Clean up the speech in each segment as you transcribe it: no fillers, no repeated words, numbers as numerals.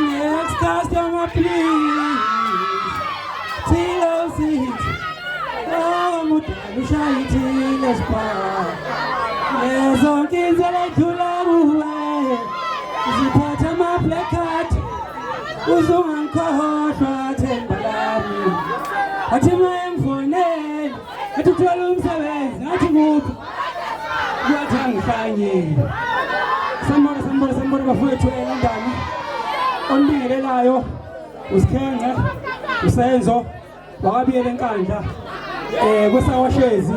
Next customer, please. Tilo seat. Oh, mudala ushayithile spa. Lezo nkinzela idlula kuwe. Ziphatha ama black card. Uzungangikhohlwa themba lami. Athi mayemfonela. Athi uthola umsebenzi. Athi kuphi? Kwathi angihlanyeli. Sanibona, sanibona, sanibona bafowethu eLondon. Onibingelelayo uSikhenqe, uSenzo wakabiyela eNkandla kwesawashezi.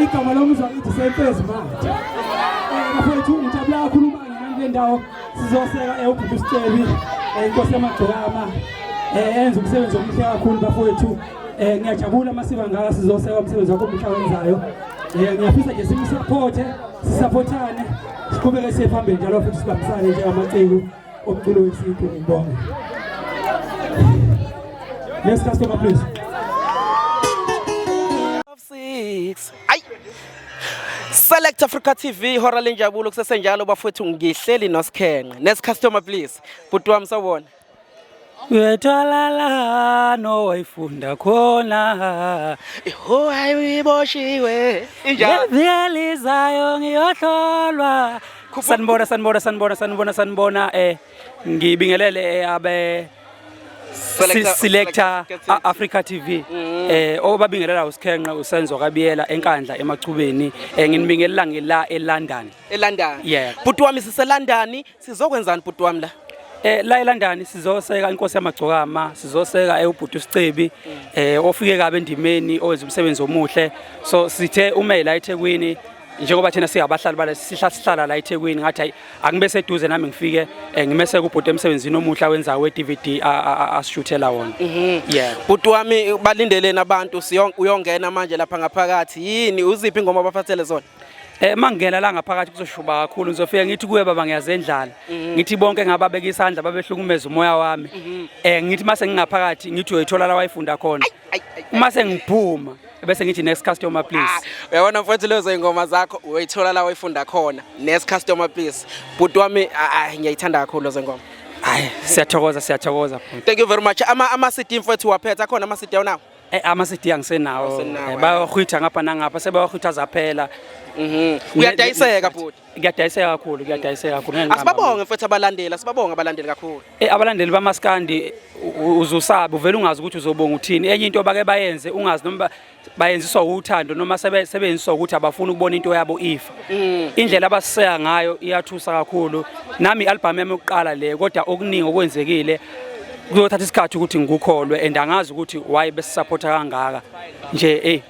Igama lomuzwa wakithi Sempezi manje. Bafowethu ngijabula kakhulu uma nginani kule ndawo sizoseka ubhuti uSicebi, inkosi yamagcokama, enza umsebenzi omuhle kakhulu bafowethu. Ngiyajabula masiba ngaka sizoseka umsebenzi wakho omuhle awenzayo. Ngiyafisa nje simsupporte, sisupportane, siqhubeke siye phambili njalo futhi sibambisane njengamaciko omculo wesintu. Ngibonge. Next customer, please. 6 ayi, Select Africa TV, hora lenjabulo kusesenjalo bafowethu. Ngihleli noSikhenqe. Next customer, please. Bhuti wami, sawubona. Uyathola la nowayifunda khona. Iho, hayi, iboshiwe injalo. Ngeviyelizayo ngiyohlolwa. Sanibona, sanibona, sanibona, sanibona, sanibona. Ngibingelele abe Selector Africa TV. Obabingelela uSikhenqe, uSenzo kaBiyela eNkandla eMachubeni. Nginibingelela ngila eLondon. eLondon. Yeah. Bhuti wami, siseLondon, sizokwenzani bhuti wami la? La eLondon sizoseka inkosi yamagcokama, sizoseka ubhuti uSicebi ofike kabe endimeni, owenza umsebenzi omuhle. So sithe uma la eThekwini, njengoba thina singabahlali bala sihlala la eThekwini, ngathi hayi, angibe seduze nami ngifike ngimeseke ubhuti emsebenzini omuhle awenzayo we-DVD asishuthela wona. Yeah. Bhuti wami, balindeleni abantu? Uyongena manje lapha ngaphakathi, yini uziphi ingoma abaphathele zona? Mangingena la ngaphakathi kuzoshuba kakhulu. Ngizofika ngithi kuye, baba, ngiyazendlala. Ngithi bonke ngababeka isandla babehlukumeza umoya wami. Ngithi mase ngingaphakathi ngithi uyoyithola la wayifunda khona. Uma sengiphuma bese ngithi, "Next customer, please." Ah, uyabona mfowethu, lezo ingoma zakho, uyoyithola la wayifunda khona, next customer please. Bhuti wami, ngiyayithanda kakhulu lezo ngoma. Hayi, siyathokoza, siyathokoza. Thank you very much. Ama CD mfowethu waphethe akhona ama CD awunawo? Ama-CD angisenawo. Awusenawo, Bayawahwitha ngapha nangapha, sebawahwitha zaphela. Kuyadayiseka bhuti. Kuyadayiseka kakhulu, kuyadayiseka kakhulu. Ngeke ngiqambe Asibabonge mfethu abalandeli, asibabonge abalandeli kakhulu. Abalandeli bamaskandi uzusabe uvele ungazi ukuthi uzobonga uthini. Enye into bake bayenze ungazi noma bayenziswa uthando noma sebenziswa ukuthi abafuni ukubona into yabo ifa. Indlela abasiseka ngayo iyathusa kakhulu. Nami i-album yami yokuqala le, kodwa okuningi okwenzekile kuzothatha isikhathi ukuthi ngikukholwe and angazi ukuthi why besisupporta kangaka nje.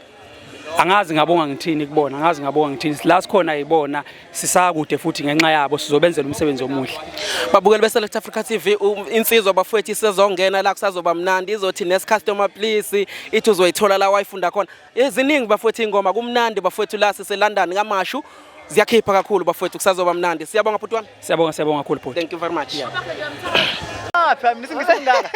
Angazi ngabonga ngithini kubona, angazi ngabonga ngithini. La sikhona yibona, sisakude futhi ngenxa yabo sizobenzela umsebenzi omuhle. Babukeli be-Select Africa TV, insizwa bafowethu isezongena la, kusazoba mnandi. Izothi next customer please, ithi uzoyithola la wayifunda khona. Eziningi bafowethu ingoma, kumnandi bafowethu la sise-London kaMashu. Ziyakhipha kakhulu bafowethu, kusazoba mnandi. Siyabonga bhuti wami. Siyabonga, siyabonga kakhulu bhuti. Thank you very much. Pha mina ngisengaka.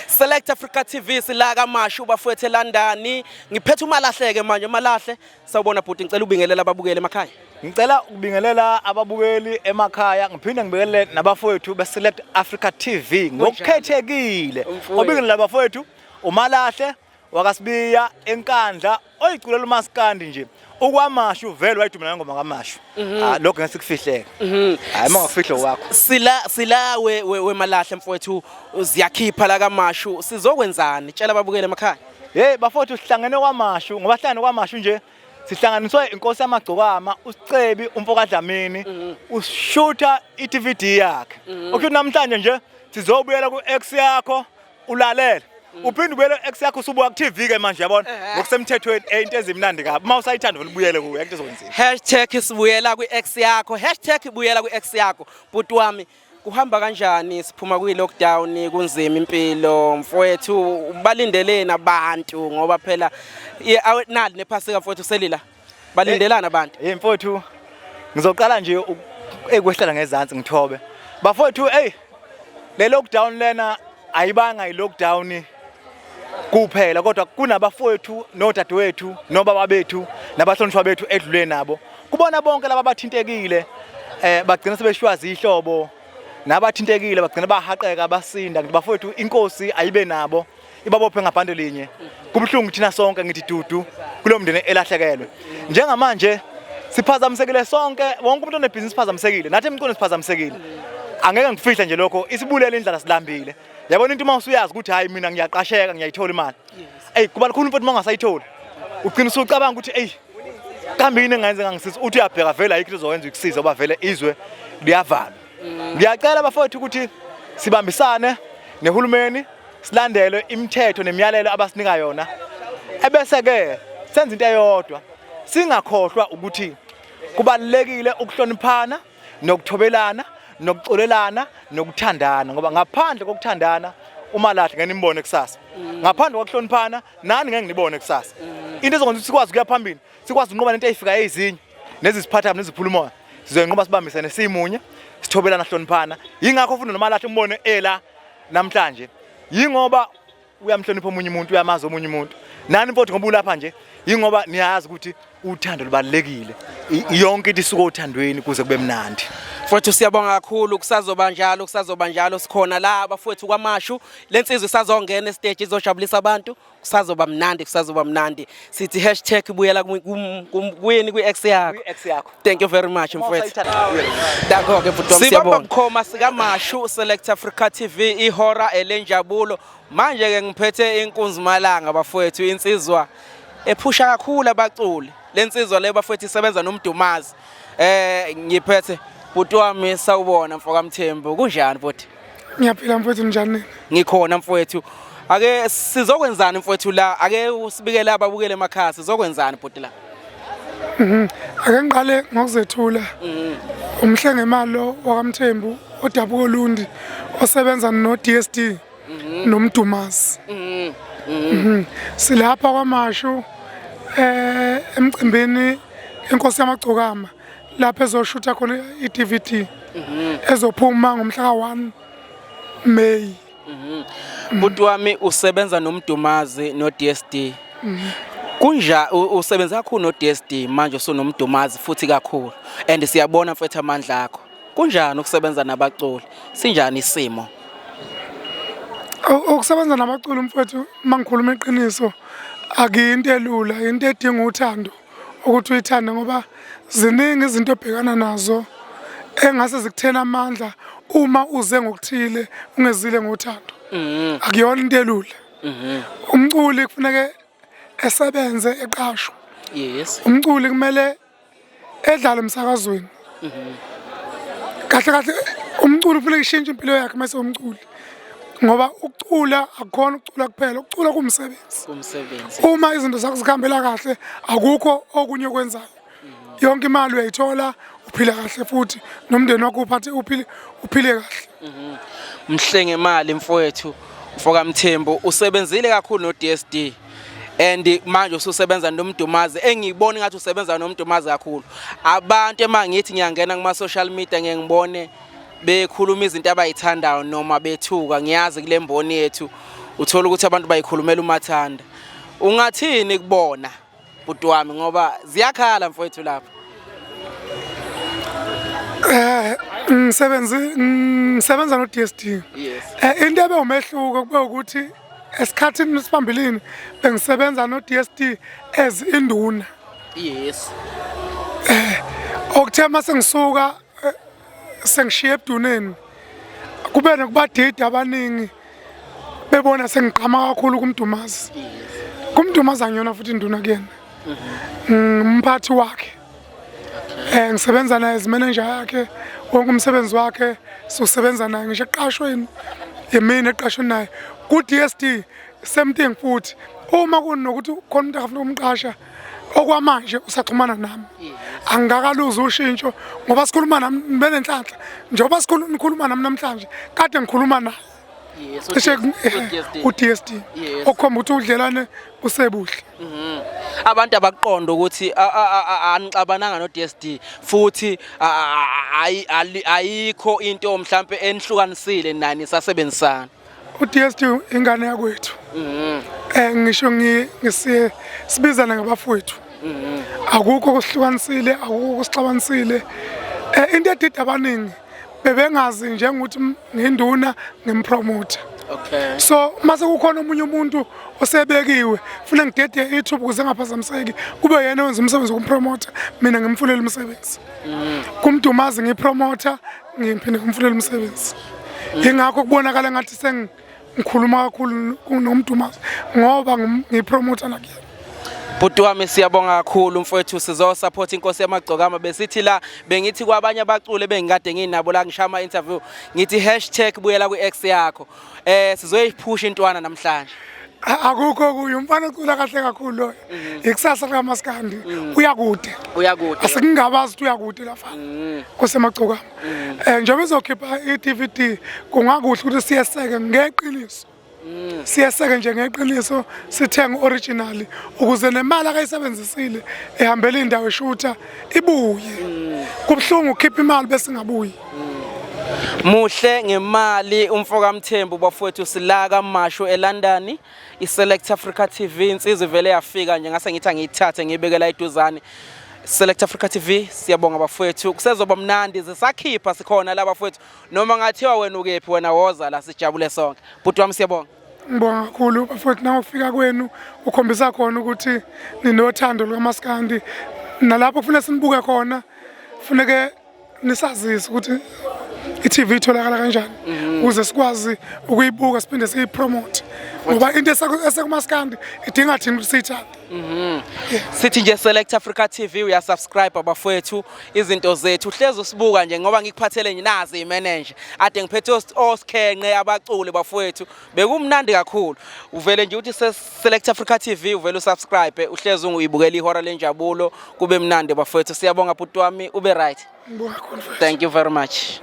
Select Africa TV, sila kaMashu bafowethu eLondon. Ngiphethe uMalahle ke manje, uMalahle. Sawubona bhuti, ngicela ubingelela ababukeli emakhaya. Ngicela ukubingelela ababukeli emakhaya, ngiphinde ngibingelele nabafowethu be-Select Africa TV ngokukhethekile. Umfowethu. Obingelela abafowethu uMalahle wakaSibiya eNkandla oyiculela umaskandi nje. Ukwamashu vele wayidumela ngoma kaMashu. Ah, lokho ngeke sikufihleke. Hayi, uma ungafihlo wakho. Sila we Malahle mfowethu, ziyakhipha la kaMashu. Sizokwenzani? Tshela ababukeli emakhaya. Hey bafowethu, sihlangene kwaMashu, ngoba sihlangene kwaMashu nje sihlanganiswe inkosi yamagcokama uSicebi umfokaDlamini, ushutha i-DVD yakhe. Okusho namhlanje nje sizobuyela ku-ex yakho ulalele. Uphinde ubuyele ku-ex yakho usubuka ku-TV ke manje, yabona, ngokusemthethweni. Into ezimnandi kabi. Uma usayithanda vele ubuyele kuyo, into ezokwenziwa. #sibuyela kwi-ex yakho, #buyela kwi-ex yakho. Bhuti wami, kuhamba kanjani? Siphuma kwi-lockdown, kunzima impilo mfowethu. Balindeleni abantu? Ngoba phela nali nephasika mfowethu, selila, balindelana abantu. Hey mfowethu, ngizoqala nje ekwehlela ngezansi ngithobe. Bafowethu, hey, le lockdown lena ayibanga i-lockdown kuphela, kodwa kunabafowethu nodadewethu nobaba bethu nabahlonishwa bethu edlule nabo. Kubona bonke laba abathintekile bagcina sebeshwa zihlobo, nabathintekile bagcina bahaqeka basinda. Ngithi bafowethu, inkosi ayibe nabo, ibabophe ngabhande linye. Kubuhlungu thina sonke, ngithi dudu kulo mndeni elahlekelwe. Njengamanje siphazamisekile sonke, wonke umuntu onebhizinisi phazamisekile, nathi emculweni siphazamisekile. Angeke ngifihle nje lokho, isibulele indlala, silambile. Yabona into, uma usuyazi ukuthi hayi, mina ngiyaqasheka, ngiyayithola imali, eyi, kuba lukhulu mfowethu. Uma ungasayitholi ugcina usucabanga ukuthi eyi, kambe yini engayenza engangisiza? Uthi uyabheka, vele ayikho into ozowenza ikusiza ngoba vele izwe liyavalwa. Ngiyacela bafowethu ukuthi sibambisane nehulumeni, silandele imithetho nemiyalelo abasinika yona, ebese-ke senza into eyodwa, singakhohlwa ukuthi kubalulekile ukuhloniphana nokuthobelana nokuxolelana nokuthandana, ngoba ngaphandle kokuthandana uMalahle ngeke nimbone kusasa, ngaphandle kokuhloniphana nani ngeke nibone kusasa. Into ezokwenza ukuthi sikwazi ukuya phambili, sikwazi ukunqoba lento eyifika ezinye nezisiphatha neziphula umoya, sizoyinqoba sibambisene, simunye, sithobelana, hloniphana. Yingakho futhi noMalahle umbone ela namhlanje, yingoba uyamhlonipha omunye umuntu, uyamazi omunye umuntu. Nani mfowethu, ngoba ulapha nje, yingoba niyazi ukuthi uthando lubalulekile. Yonke into isuka othandweni kuze kube mnandi. Mfowethu, siyabonga kakhulu, kusazoba njalo, kusazoba njalo. Sikhona la bafowethu kwaMashu. Lensizwa isazongena estage, izojabulisa abantu. Kusazoba mnandi, kusazoba mnandi. Sithi #buyela kwini kwi-ex yakho. Kwi-ex yakho. Thank you very much mfowethu. Usayithanda. Danko-ke bhuti wami, siyabonga. Bukhoma sikaMashu, Select Africa TV, ihora elenjabulo. Manje-ke ngiphethe inkunzi malanga bafowethu, insizwa ephusha kakhulu abaculi. Le nsizwa le bafowethu isebenza noMdumazi. Ngiphethe bhuti wami, sawubona mfoka Mthembu. Kunjani bhuti? Ngiyaphila mfowethu, njani nina? Ngikhona mfowethu. Ake sizokwenzani mfowethu la? Ake usibikele ababukele emakhaya, sizokwenzani bhuti la? Ake ngiqale ngokuzethula. Umhlengemalo wakaMthembu odabuka Olundi, osebenza no DSD noMdumazi. Silapha kwaMashu emcimbini inkosi yamagcokama, lapho ezoshutha khona i-DVD ezophuma ngomhla ka-1 May. Bhuti wami, usebenza noMdumazi no DSD. Kunja usebenza kakhulu no DSD, manje usunomdumazi futhi kakhulu. And siyabona mfethu amandla akho. Kunjani ukusebenza nabaculi? Sinjani isimo? Ukusebenza nabaculi mfowethu, uma ngikhuluma iqiniso, akuyinto elula, into edinga uthando ukuthi uyithande, ngoba ziningi izinto obhekana nazo engase zikuthena amandla uma uze ngokuthile ungezile ngothando. Akuyona into elula. Umculi kufuneke esebenze, eqashwe. Umculi kumele edlale emsakazweni. Kahle kahle umculo kufuneka ishintshe impilo yakhe mase umculi, ngoba ukucula akukhona ukucula kuphela, ukucula kuwumsebenzi. Kumsebenzi. Uma izinto zakho zikhambela kahle, akukho okunye okwenzayo, yonke imali uyayithola, uphila kahle futhi nomndeni wakho uphathe uphile, uphile kahle. Mhlenge imali mfowethu, mfoka Mthembu, usebenzile kakhulu no DSD and manje ususebenza noMdumazi. Engiyibona ngathi usebenza noMdumazi kakhulu. Abantu emangithi ngiyangena kuma social media, ngeke ngibone bekhuluma izinto abayithandayo noma bethuka. Ngiyazi kule mboni yethu uthola ukuthi abantu bayikhulumela umathanda. Ungathini kubona, bhuti wami, ngoba ziyakhala mfowethu lapha? Ngisebenza no DSD. Into ebe umehluko kube ukuthi esikhathini siphambilini bengisebenza no DSD as induna. Okuthe mase ngisuka sengishiye ebuduneni, kube nokubadida abaningi bebona sengiqhama kakhulu kuMdumazi. KuMdumazi angiyona futhi induna kuyena, umphathi wakhe. Ngisebenza naye as manager yakhe, wonke umsebenzi wakhe siwusebenza naye, ngisho eqashweni yimina eqashweni naye. Ku-DSD same thing futhi, uma kunokuthi khona umuntu akafuna ukumqasha okwamanje usaxhumana nami, angikakaluzi ushintsho, ngoba sikhuluma nami benenhlanhla njengoba sikhuluma nami namhlanje, kade ngikhuluma naye cishe u-DSD, okukhomba ukuthi udlelane busebuhle. Abantu abakuqonda ukuthi anixabananga no-DSD futhi ayikho into mhlampe enihlukanisile nani, sasebenzisana. U-DSD ingane yakwethu. Ngisho ngisiye sibizane ngabafowethu, akukho kusihlukanisile, akukho kusixabanisile. Into edida abaningi bebengazi njengokuthi nginduna, ngimpromoter. So mase kukhona omunye umuntu osebekiwe, funa ngidede ithuba ukuze engaphazamiseki, kube yena owenza umsebenzi wokumpromota, mina ngimfunele umsebenzi. KuMdumazi ngiyipromoter, ngiphinde ngimfunele umsebenzi. Ingakho kubonakala ngathi sengikhuluma kakhulu noMdumazi, ngoba ngiyipromoter nakuyena. Bhuti wami, siyabonga kakhulu mfowethu, sizosupport Inkosi Yamagcokama. Besithi la, bengithi kwabanye abaculi bengikade nginabo la ngishaya ama interview, ngithi #buyela kwi-ex yakho. Sizoyiphusha intwana namhlanje. Akukho kuye, umfana ocula kahle kakhulu loyo, ikusasa likaMaskandi, uyakude. Uyakude. Asikungabazi ukuthi uyakude lafana kusemagcokama. Njengoba izokhipha i-DVD, kungakuhle ukuthi siyeseke ngeqiniso, siyeseke nje ngeqiniso, sithenge original ukuze nemali akayisebenzisile ehambela indawo eshutha ibuye. Kubuhlungu ukukhipha imali bese ingabuyi. Muhle ngemali umfoka Mthembu bafowethu, silaka Mashu eLondon, iSelect Africa TV. Insizwa ivele yafika nje, ngase ngithi angiyithathe ngiyibekela eduzane. Select Africa TV, siyabonga bafowethu, kusezoba mnandi, sisakhipha, sikhona la bafowethu. Noma ngathiwa wena ukephi, wena woza la sijabule sonke. Bhuti wami, siyabonga. Ngibonga kakhulu bafowethu, nangokufika kwenu ukhombisa khona ukuthi ninothando lukaMaskandi, nalapho kufuneka sinibuke khona, funeke nisazise ukuthi i-TV itholakala kanjani ukuze sikwazi ukuyibuka siphinde siyipromote, ngoba into esekumaskandi idinga thina ukuthi siyithande. Sithi nje Select Africa TV, uyasubscribe abafowethu, izinto zethu hlezi usibuka nje, ngoba ngikuphathele nje nazi imanager ade ngiphethe osikhenqe abaculi bafowethu, bekumnandi kakhulu. Uvele nje uthi Select Africa TV, uvele usubscribe, uhlezi unguyibukela Ihora Lenjabulo, kube mnandi bafowethu. Siyabonga bhuti wami, ube right. Ngibonga kakhulu mfowethu. Thank you very much.